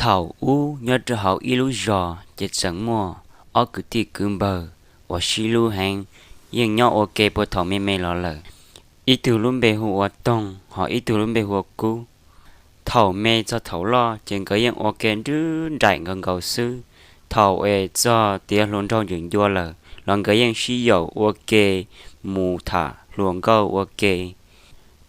Thaum ub nyob rau hauv ib lub zos ces txawm muaj ob kwv tij kwv npawg uas sib hlub heev, yeej nyob ua ke puag thaum me me los lawm. Ib tug lub npe hu ua Toog, ho ib tug lub npe hu ua Kub. Thaum me txog thaum loj ces nkawd yeej ua ke nrwb nraim nkaus nkaus xwb. Thaum es txog tiav hluas nraug ntsuam ncua lawm los nkawd yeej sib yaum ua ke mus tham hluas nkauj ua ke.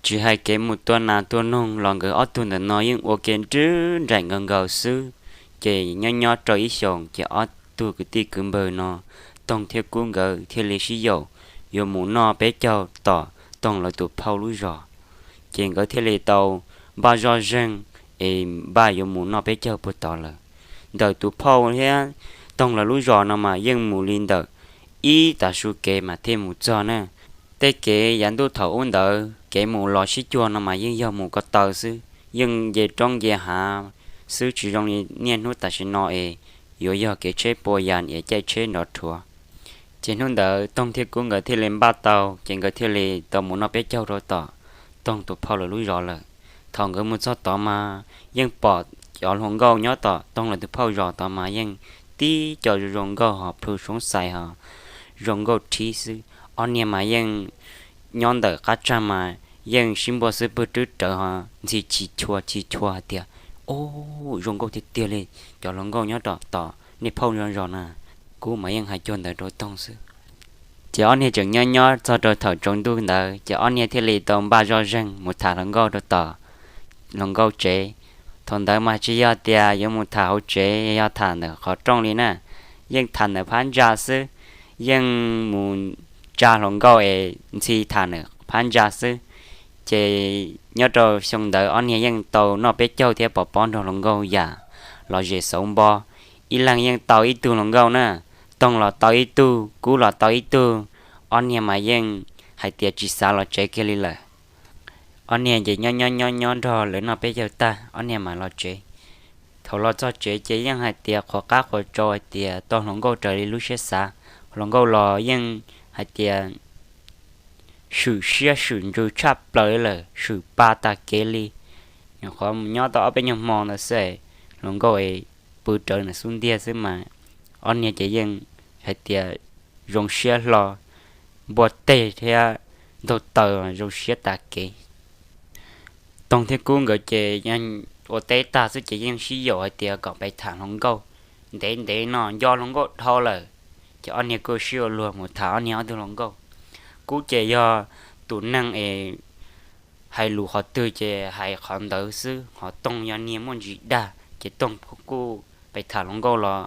Tsis hais kev mus tua nas tua noog los nkawd ob tug ntawm no yeej ua ke nrwb nraim nkaus nkaus xwb. Ces nyob nyob rau ib xyoos ces ob tug kwv tij kwv npawg no, Toog thiab Kub nkawd thiaj li sib yaum yuav mus noj peb caug tom Toog lawv tus phauj lub zos. Ces nkawd thiaj li tau npaj zoj zeeg es npaj yuav mus noj peb caug puag tod lawm. Ntawm tus phauj thiab Toog lawv lub zos no mas yeej mus li ntawm ib tav su kev mas thiaj mus txog na. Tej kev yav ntuj thaum ub ntawd kev mus los sib cuag no mas yeej yog mus ko taw xwb, yeej nce roob nce hav xwb, tsis zoo li niaj hnub tam sim no es yuav yog kev tsheb pua yas es caij tsheb nrov rhuav. Ces hnub ntawd Toog thiab Kub nkawd thiaj li npaj tau ces nkawd thiaj li tau mus noj peb caug rau tom Toog tus phauj lawv lub zos lawm. Thaum nkawd mus txog tod mas yeej pom cov hluas nkauj nyob tom Toog lawv tus phauj zos tod mas yeej tib co zoo zoo nkauj ho plhu soob xais ho zoo nkauj rhib xwb. Ob niag mas yeej nyob ntawm qab tsag mas yeej sib npuaj xwb pwg rwb rawv ho ntxhi chis chua chis chua hais tias, Ub, zoo nkauj tiag tiag li, cov hluas nkauj nyob rau tom nej phauj zos na. Kub mas yeej hais cuag ntawd rau Toog xwb. Ces ob niag tseem nyob nyob txog rau thaum tsaus ntuj ntawd ces ob niag thiaj li tau npaj zoj zeeg mus tham hluas nkauj rau tom hluas nkauj tsev. Thaum ntawd mas tsis yog tias yuav mus tham hauv tsev, yog tham ntawm qhov rooj li na, yeej tham ntawm phab ntsa xwb. Yeej mus tsa hluas nkauj es ntxhi tham ntawm phab ntsa xwb. Ces nyob rau xyoo ntawd ob niag yeej tau noj peb caug thiab pov pob nrog hluas nkauj yam los zem xauv npo. Ib leeg yeej tau ib tug hluas nkauj na, Toog los tau ib tug, Kub los tau ib tug. Ob niag mas yeej hais tias tsis xav los tsev kiag li lawm. Ob niag ces nyob nyob nyob nyob nrog lawv noj peb caug tag ob niag mas los tsev. Thaum los txog tsev ces yeej hais tias qhuas qab qhuas tsau hais tias tau hluas nkauj raws li lub siab xav. Hluas nkauj los yeej hais tias swm siab swm ntsws tshaj plaws li lawm, swm pa tag kev li. Nyuam qhuav mus nyob tau ob peb nyuag hmo ntawd xwb, hluas nkauj es pw rawv nws xub ntiag xwb mas ob niag ces yeej hais tias zoo siab hlo, npua teg thiab ntaug taw zoo siab tag kev. Toog thiab Kub nkawd ces ua teb tag xwb ces yeej sib yaum hais tias kom pes tham hluas nkauj ntev ntev no nco hluas nkauj dhau lawm. Ces ob niag kuj sib ua luag mus tham ob niag ob tug hluas nkauj. Kub ces yog tus neeg es hais lus qhov twg ces hais qhov ntawd xwb, ho Toog yog niag muaj ntsis dag ces Toog kuj pes tham hluas nkauj los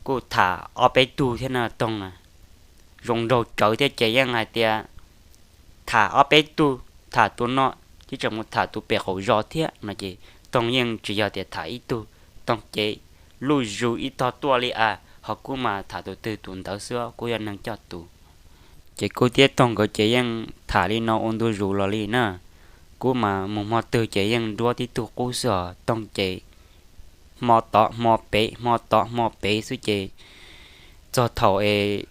kuj tham ob peb tug thiab no Toog na. Zoo nraug tsawv thiab ces yeej hais tias tham ob peb tug, tham tus no thiab tseem mus tham tus pem qaum zos thiab no ces Toog yeej tsis yog tias tham ib tug, Toog ces luj zus ib tog tuaj li a, ho Kub mas tham tus twg tus ntawd xwb, Kub yog neeg coj tus. Ces Kub thiab Toog nkawd ces yeej tham li no ua ntu zus los li na. Kub mas mus hmo twg ces yeej nruab tib tug qub xwb os, Toog ces hmo tod hmo pem hmo tod hmo pem xwb ces txog thaum es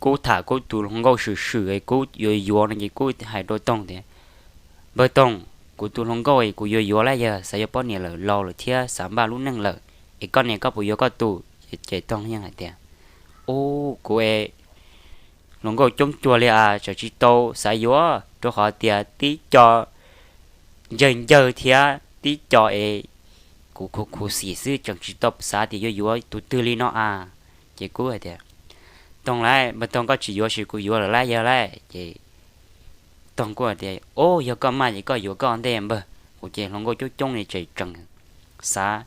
Kub tham Kub tus hluas nkauj swm swm es Kub yuav yuav no ces Kub hais rau Toog tias, Npawg Toog, kuv tus hluas nkauj es kuv yuav yuav lawm, yog xav yuav poj niam lawm, laus lawm thiab xav npaj lub neej lawm, es koj niam koj puas yuav koj tus? Ces Toog yeej hais tias, Ub, kuv es hluas nkauj coob cuag li as, tseem tsis tau xav yuav, rau qhov tias tib co ncawg ncawg thiab tib co es kuv khuv khuv xim xwb, tseem tsis tau xav tias yuav yuav tus twg li no a. Ces Kub hais tias, Toog lauj, npawg Toog, koj tsis yuav ces kuv yuav lawm lauj, yog lauj. Ces Toog kuj hais tias, Ub, yog koj maj ces koj yuav koj ntej npawg, kuv ces hluas nkauj coob coob li ces tseem xav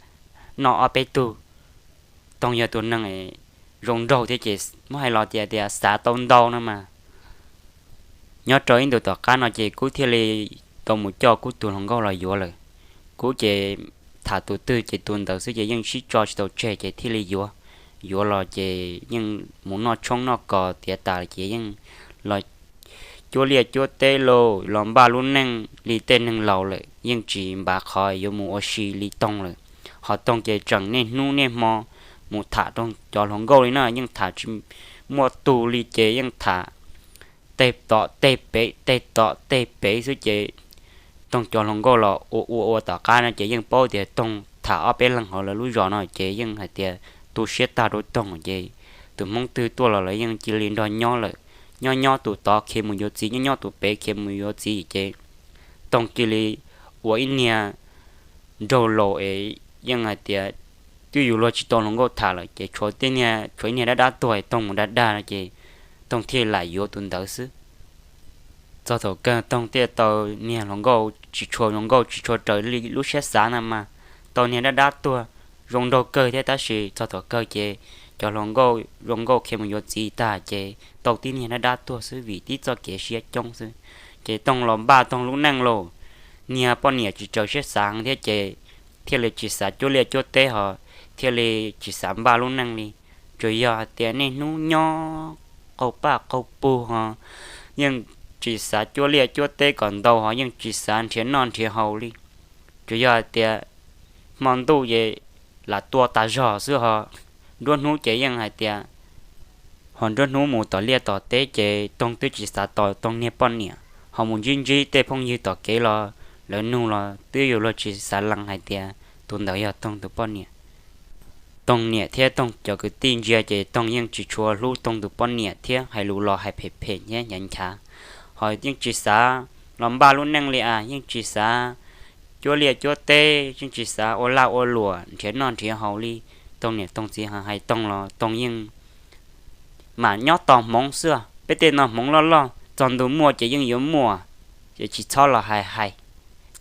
noj ob peb tug. Toog yog tus neeg zoo nraug thiab ces muab hais los tias tias xav tau ntau no mas. Nyob rau ib ntus tom qab no ces Kub thiaj li tau mus coj Kub tus hluas nkauj los yuav lawm. Kub ces tham tus twg ces tus ntawd xwb ces yeej sib tso tsis tau tseg ces thiaj li yuav. Yuav los ces yeej mus noj tshoob noj kos tiav tas ces yeej los cuab liaj cuab teb los los npaj lub neej li tej neeg laus lawm, yeej tsis npav qhov yuav mus ua si li Toog lawm. Ho Toog ces tseem niaj hnub niaj hmo mus tham rau cov hluas nkauj li na, yeej tham tsis muaj tus li ces yeej tham tej tom tej pem tej tom tej pem xwb ces Toog cov hluas nkauj los ua ua ua tom qab no ces yeej paub tias Toog tham ob peb leeg hauv lawv lub zos no ces yeej hais tias tu siab tag rau Toog ces tus Hmoob twg tuaj los lawv yeej cia li nrog nyob lawm. Nyob nyob tus tod khiav mus yuav txiv, nyob nyob tus pem khiav mus yuav txiv ces Toog cia li ua ib niag nraug laus es yeej hais tias twb yus luag tsis tau hluas nkauj tham lawm ces tshuav ib niag dab dab tuag Toog mus dag dag no ces Toog thiaj lam yuav tus ntawd xwb. Txog thaum kawg Toog thiaj tau niag hluas nkauj tsis tshua hluas nkauj tsis tshua raws li lub siab xav na mas tau niag dab dab tuag zoo nraug kawg thiab tab sis txog thaum kawg ces cov hluas nkauj zoo nkauj khiav mus yuav txiv tag ces tau tib niag dab dab tuag xwb vim tib txoj kev siab coob xwb. Ces Toog los npaj Toog lub neej lauj, niag poj niam tsis raws siab xav thiab ces thiaj li tsis xav cuab liaj cuab teb ho thiaj li tsis xav npaj lub neej li. Tsuas yog hais tias niaj hnub nyob qaug paj qaug pug ho yeej tsis xav cuab liaj cuab teb kom ntau ho yeej tsis xav nrhiav noj nrhiav haus li. Tsuas yog hais tias hmo ntuj ces lam tua tas zog xwb ho nruab hnub ces yeej hais tias ho nruab hnub mus tom liaj tom teb ces Toog twb tsis xav tos Toog niag poj niam ho mus ntsib ntsib tej phooj ywg tom kev los lawv nug los twb yus luag tsis xav lees hais tias tus ntawd yog Toog tus poj niam. Toog niam thiab Toog cov kwv tij ntsia ces Toog yeej tsis tshua hlub Toog tus poj niam thiab hais lus los hais phem phem thiab nchav nchav. Ho yeej tsis xav los npaj lub neej li as, yeej tsis xav cuab liaj cuab teb, yeej tsis xav ua lag ua luam nrhiav noj nrhiav haus li. Toog niam Toog txiv hais Toog los Toog yeej mam nyob tos hmoov xwb. Peb tej no hmoov loj loj, txog ntu muaj ces yeej yuav muaj, ces tsis txhob los hais hais.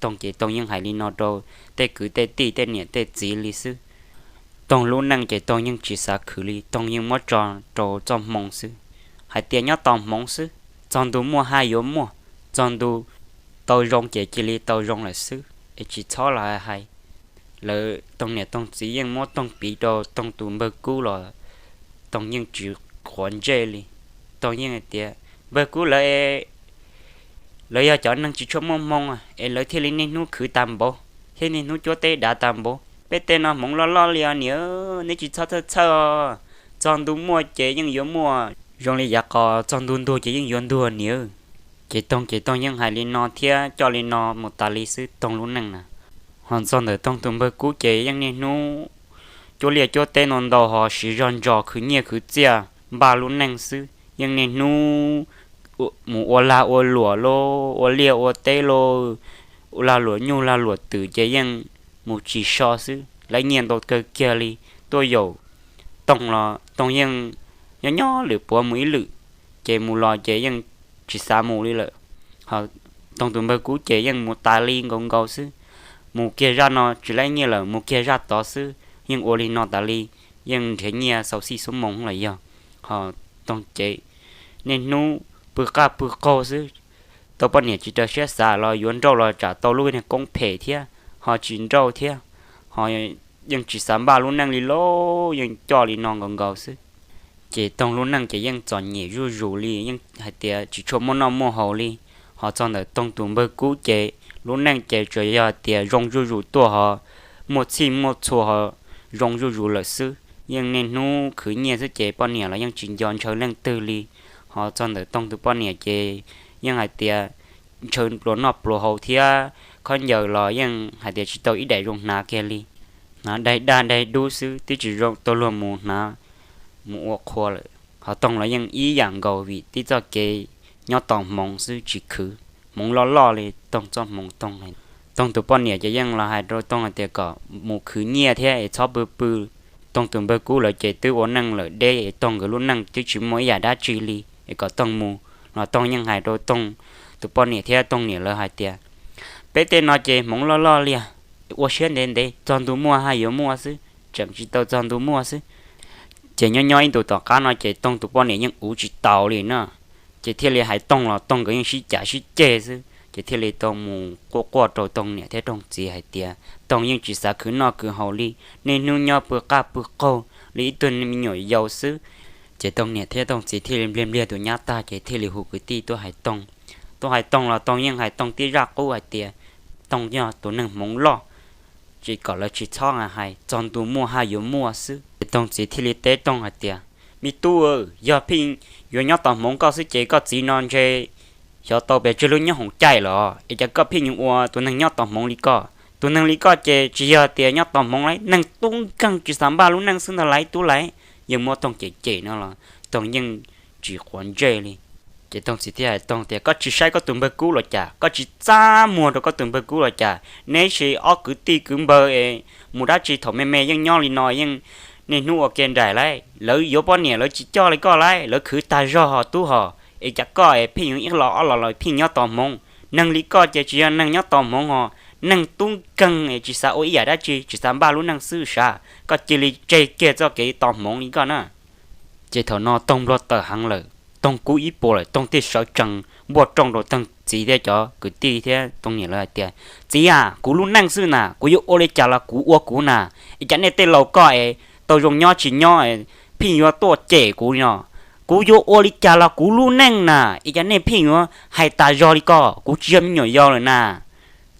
Toog ces Toog yeej hais li no rau tej kwv tej tij tej niam tej txiv li xwb. Toog lub neej ces Toog yeej tsis xav khwv li, Toog yeej muab tso rau txoj hmoo xwb, hais tias nyob tos hmoov xwb, txog ntu muaj haj yuav muaj, txog ntu tau zoo ces cia li tau zoo lawm xwb es tsis txhob los hais hais. Lawv Toog niam Toog txiv yeej muab Toog piv rau Toog tus npawg Kub los Toog yeej tsis quav ntsej li. Toog yeej hais tias npawg Kub lawv lawv yog cov neeg tsis tshua muaj hmoo es lawv thiaj li niaj hnub khwv tag npaum thiab niaj hnub cuab teb dav tag npaum. Peb tej no hmoov loj loj li os niam, neb tsis txhob txhawj txhawj os. Txog ntu muaj ces yeej yuav muaj, zoo li yav qos txog ntu ntuag ces yeej yuav ntuag niam. Ces Toog ces Toog yeej hais li no thiab coj li no mus tas li xwb Toog lub neej na. Ho txog ntawm Toog tus npawg Kub ces yeej niaj hnub cuab liaj cuab teb no ntau ho siv zog ntsos khwv nyiaj khwv txiaj npaj lub neej xwb, yeej niaj hnub mus ua lag ua luam lauj, ua liaj ua teb lauj, ua lag luam nyuj lag luam twm ces yeej mus tsis so xwb, lawv nyiaj ntau kawg kiag li. Tuaj yaum Toog los Toog yeej nyob nyob lwm puav mus ib lwm, ces mus los ces yeej tsis xav mus li lawm. Ho Toog tus npawg Kub ces yeej mus tas li nkaus nkaus xwb, mus kiag zaj no tsis laib nyiaj lawm mus kiag zaj tod xwb, yeej ua li no tas li, yeej nrhiav nyiaj xau xij xuab moos los yog. Ho Toog ces niaj hnub pw qaj pw qaug xwb, tau poj niam tsis raws siab xav los yuav nrauj los tsam tau lub niag koob phem thiab, ho tsis nrauj thiab, ho yeej tsis xav npaj lub neej li lauj, yeej coj li no nkaus nkaus xwb. Ces Toog lub neej ces yeej txom nyem zuj zus li, yeej hais tias tsis tshua muaj noj muaj haus li. Ho txog ntawm Toog tus npawg Kub ces lub neej ces tsuas yog hais tias zoo zuj zus tuaj ho muaj txhij muaj txhua ho zoo zuj zus lawm xwb, yeej niaj hnub khwv nyiaj xwb ces poj niam los yeej tsis nco ntshaw leej twg li. Ho txog ntawm Toog tus poj niam ces yeej hais tias ntshaw pluas noj pluas haus thiab khaub ncaws los yeej hais tias tsis tau ib daim zoo hnav kiag li, hnav daig daj daig dub xwb twb tsis zoo tau luag mus hnav mus ua qhua lawm. Ho Toog los yeej ib yam nkaus vim tib txoj kev nyob tos hmoov xwb tsis khwv, hmoov loj loj li Toog txoj hmoov Toog. Toog tus poj niam ces yeej los hais rau Toog hais tias kom mus khwv nyiaj thiab es txhob pw pw. Toog tus npawg Kub lawv ces twb ua neej lawm deb es Toog nkawd lub neej twb tsis muaj ib yam dab tsi li es kom Toog mus. Los Toog yeej hais rau Toog tus poj niam thiab Toog niam lawv hais tias peb tej no ces hmoov loj loj li, ua siab ntev ntev txog ntu muaj haj yuav muaj xwb, tseem tsis tau txog ntu muaj xwb. Ces nyob nyob ib ntus tom qab no ces Toog tus poj niam yeej uv tsis taus li na. Ces thiaj li hais Toog los Toog nkawd yeej sib cav sib ceg xwb ces thiaj li tau mus quaj quaj rau Toog niam thiab Toog txiv hais tias Toog yeej tsis xav khwv noj khwv haus li, niaj hnub nyob pw qaj pw qaug li ib tug me nyuam yaus xwb. Ces Toog niam thiab Toog txiv thiaj li npliag npliag tus nyab tag ces thiaj li hu kwv tij tuaj hais Toog. Tuaj hais Toog los Toog yeej hais Toog tib zaj qub hais tias Toog yog tus neeg hmoov loj, ces kom lawv tsis txhob hais, txog ntu muaj haj yuav muaj xwb. Ces Toog txiv thiaj li teb Toog hais tias me tub, yog pheej yuav nyob tos hmoov koj xwb ces koj txiv no ntshe xyov tau pes tsawg lub nyob hoom caij los es cas koj pheej yuav ua tus neeg nyob tos hmoov li koj. Tus neeg li koj ces tsis yog tias nyob tos hmoov lauj, neeg tub nkeeg tsis xav npaj lub neej xwb ntag lauj tub lauj. Yeej muab Toog cem cem no los Toog yeej tsis quav ntsej li. Ces Toog txiv thiaj hais Toog tias, koj tsis saib koj tus npawg Kub los cas, koj tsis txaj muag rau koj tus npawg Kub los cas? Neb sis ob kwv tij kwv npawg es mus dab tsi thaum me me yeej nyob li no, yeej niaj hnub ua ke nraim lauj. Lawv yuav poj niam lawv tsis coj li koj lauj, lawv khwv tag zog ho tub ho. Es cas koj es pheej yuav ib los ob los los pheej nyob tos hmoov? Neeg li koj ces tsis yog neeg nyob tos hmoov ho, neeg tub nkeeg es tsis xav ua ib yam dab tsi, tsis xav npaj lub neej xwb sav. Koj cia li tseg kiag txoj kev tos hmoov li koj na. Ces thaum no Toog nplua tawm heev lawm, Toog kub ib puas lawm, Toog thiaj sawv tsees npuaj rooj rau Toog txiv thiab cov kwv tij thiab Toog niam lawv hais tias, txiv a, kuv lub neej xwb na, kuv yuav ua li cas los kuv ua kuv na. Es cas nej tej laus koj es tau zoo nyob tsis nyob pheej yuav tuaj cem kuv li no? Kuv yuav ua li cas los kuv lub neej na, es cas nej pheej yuav hais tas zog li ko? Kuv tsis yog me nyuam yaus lawm na.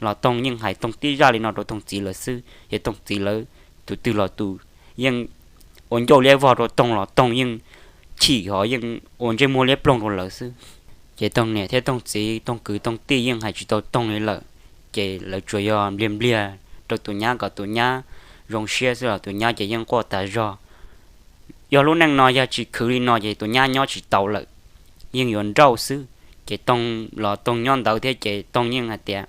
Los Toog yeej hais Toog tib zaj li no rau Toog txiv lawv xwb, ces Toog txiv lawv tus twg los tus yeej ua ncauj liab vog rau Toog los Toog yeej chim ho yeej ua ntsej muag liab ploog rau lawv xwb. Ces Toog niam thiab Toog txiv, Toog kwv Toog tij yeej hais tsis tau Toog li lawm. Ces lawv tsuas yog npliag npliag rau tus nyab kom tus nyab zoo siab xwb los tus nyab ces yeej quaj tas zog. Yog lub neej no yog tsis khwv li no ces tus nyab nyob tsis tau lawm, yeej yuav nrauj xwb. Ces Toog los Toog nyob ntawd thiab ces Toog yeej hais tias,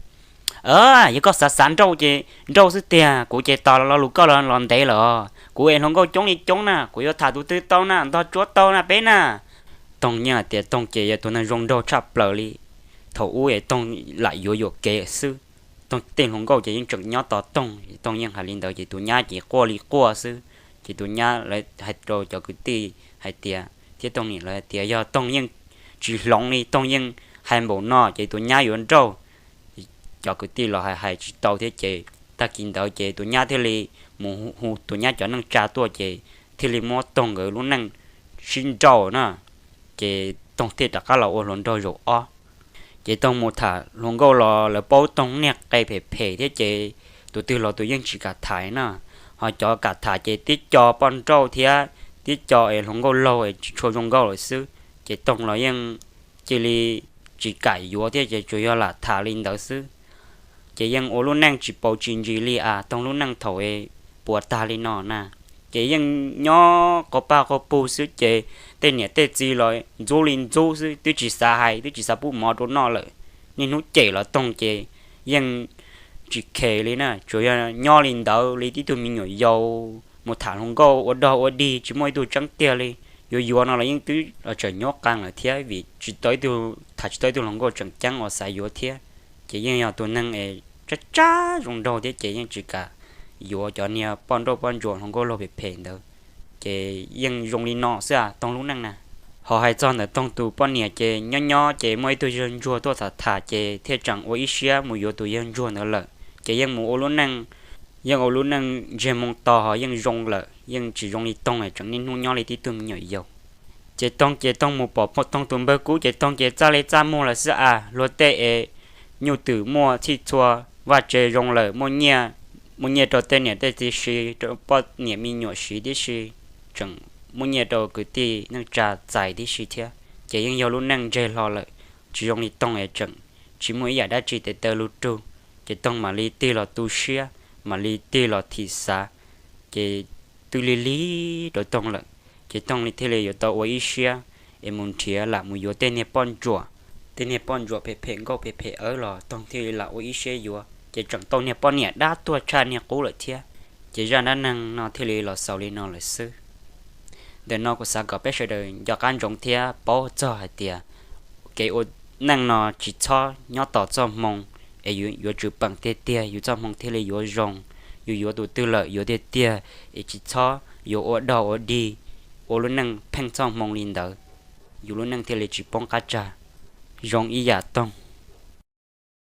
yog koj xav xav nrauj ces nrauj xwb tiag, kuv ces tos lo lus koj los ntev lawm os. Kuv es hluas nkauj coob li coob na, kuv yuav tham tus twg tau na, ntog tsuav tau na peb na. Toog yeej hais tias Toog ces yog tus neeg zoo nraug tshaj plaws li. Thaum ub es Toog lam yuav yuam kev xwb. Toog tej hluas nkauj ces yeej tseem nyob tos Toog, Toog yeej hais li ntawd ces tus nyab ces quaj li quaj xwb. Ces tus nyab lawv hais rau cov kwv tij hais tias, thiab Toog niam lawv hais tias yog Toog yeej tsis hloov li, Toog yeej hais npaum no ces tus nyab yuav nrauj. Cov kwv tij los hais hais tsis tau thiab ces tag kis ntawd ces tus nyab thiaj li mus hu tus nyab cov neej tsa tuaj ces thiaj li muab Toog nkawd lub neej sib nrauj na. Ces Toog thiaj rov qab los ua hluas nraug zaum ob. Ces Toog mus tham hluas nkauj los lawv paub Toog niag qe phem phem thiab ces tus twg los tus yeej tsis kam tham na. Ho cov kam tham ces tib co poj nrauj thiab tib co es hluas nkauj laug es tsis tshua zoo nkauj lawm xwb. Ces Toog los yeej cia li tsis kam yuav thiab ces tsuas yog lam tham li ntawd xwb. Ces yeej ua lub neej tsis paus tsis ntsis li as, Toog lub neej thaum puas tag li no na. Ces yeej nyob quas paj quas pug xwb ces tej niam tej txiv los ntxub li ntxub xwb, twb tsis xav hais, twb tsis xav pub mov rau noj lawm. Niaj hnub cem los Toog ces yeej tsis khe li na, tsuas yog nyob li ntawd li tib tug me nyuam yaus mus tham hluas nkauj ua dog ua dig tsis muaj ib tug tseeb tiag li. Yuav yuav no los yeej twb los tseem nyuab qee lawm thiab vim tsis tau ib tug, tham tsis tau ib tug hluas nkauj tseem ceeb uas xav yuav thiab. Ces yeej yog tus neeg es tsab tsab zoo nraug thiab ces yeej tsis kam yuav cov niag poj nrauj poj ntsuam hluas nkauj laug phem phem ntawd. Ces yeej zoo li no xwb as Toog lub neej na. Ho hais txog ntawm Toog tus poj niam ces nyob nyob ces muaj ib tug yawg ntsuag tuaj tham tham ces thiaj tseem ua ib siab mus yuav tus yawg ntsuag ntawd lawm. Ces yeej mus ua lub neej, yeej ua lub neej ntsiag moo to ho yeej zoo lawm, yeej tsis zoo li Toog tseem niaj hnub nyob li tib tug me nyuam yaus. Ces Toog ces Toog mus pom Toog tus npawg Kub ces Toog ces txaj li txaj muag lawm xwb as, luag tej es nyuj twm muaj txhij txhua, vaj tse zoo lawm, muaj nyiaj rau tej niam tej txiv siv, rau poj niam me nyuam siv tib si, tseem muaj nyiaj rau kwv tij neej tsa txais tib si thiab. Ces yeej yog lub neej ntseg hlo lawm, tsis zoo li Toog es tseem tsis muaj ib yam dab tsi tes taw lug rug. Ces Toog mam li tig los tu siab, mam li tig los thim xav, ces twb lig lig rau Toog lawm. Ces Toog thiaj li yuav tau ua ib siab es mus nrhiav lam mus yuav tej niag poj ntsuam, tej niag poj ntsuam phem phem nkauj phem phem awb los Toog thiaj li lam ua ib siab yuav ces tseem tau niag poj niam dab tuag tshaj niag qub lawm thiab. Ces zaj dab neeg no thiaj li los xaus li no lawm xwb. Ntawm no kuv xav kom peb sawv daws nco qab ntsoov thiab paub txog hais tias kev ua neej no tsis txhob nyob tos txoj hmoo, es yuav tsum peem tiag tiag yus txoj hmoo thiaj li yuav zoo. Yus yuav tus twg lawm yuav tiag tiag, es tsis txhob yuav ua dog ua dig, ua lub neej pheej txoj hmoo li ntawd, yus lub neej thiaj li tsis poob qab tsag zoo ib yam Toog.